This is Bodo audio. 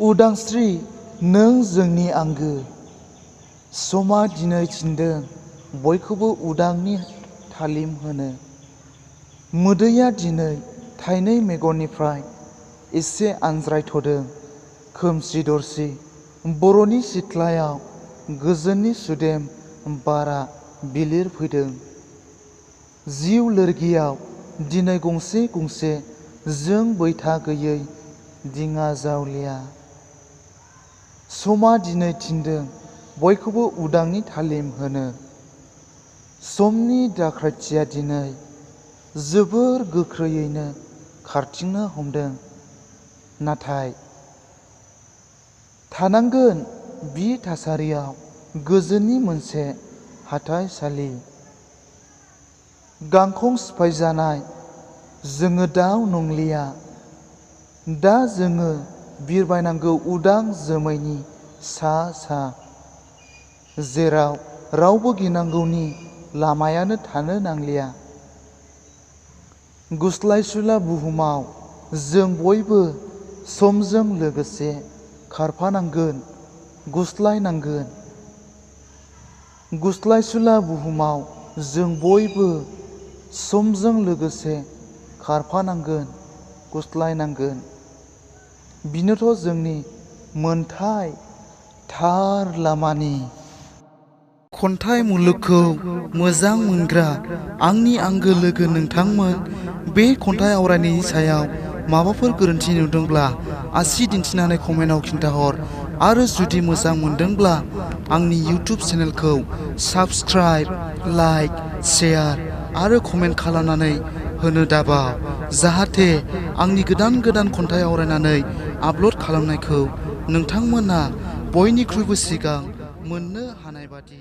उदांस्रि नों जोंनि आंगो। समा दिनै थिनदों बयखौबो उदांनि थालिम होनो। मोदैया दिनै थाइनै मेगननिफ्राय एसे आनज्रायथ'दों। खोमसि दरसि बर'नि सिथ्लायाव गोजोननि सुदेम बारा बिलिर फैदों। जिउ लोरगियाव दिनै गंसे गंसे जों बैथा गैयै दिङा जावलिया। समा दिनै थिनदों बयखौबो उदांनि थालिम होनो। समनि दाख्रायथिया दिनै जोबोर गोख्रैयैनो खारथिंनो हमदों। नाथाय थानांगोन बि थासारियाव गोजोननि मोनसे हाथाइसालि। गांखं सिफायजानाय जोङो दाउ नंलिया। दा जोङो बिरबायनांगौ उदां जोमैनि सा सा। जेराव रावबो गिनांगौनि लामायानो थानो नांलिया। गुस्लायसुला बुहुमाव जों बयबो समजों लोगोसे खारफानांगोन, गुस्लायनांगोन। गुस्लायसुला बुहुमाव जों बयबो समजों लोगोसे खारफानांगोन, गुस्लायनांगोन। बिनोथ' जोंनि मोनथाय थार लामानि। खन्थाइ मुलुगखौ मोजां मोनग्रा आंनि आंगो लोगो नोंथांमोन, बे खन्थाइ आवरायनायनि सायाव माबाफोर गोरोन्थि नुदोंब्ला आसि दिन्थिनानै कमेन्टआव खिन्थाहर। आरो जुदि मोजां मोनदोंब्ला आंनि इउटुब चेनेलखौ साबस्क्राइब, लाइक, शेयार आरो कमेन्ट खालामनानै होनो दाबाव, जाहाथे आंनि गोदान गोदान खन्थाइ आवरायनानै आपल'ड खालामनायखौ नोंथांमोना बयनिख्रुइबो सिगां मोननो हानाय बादि।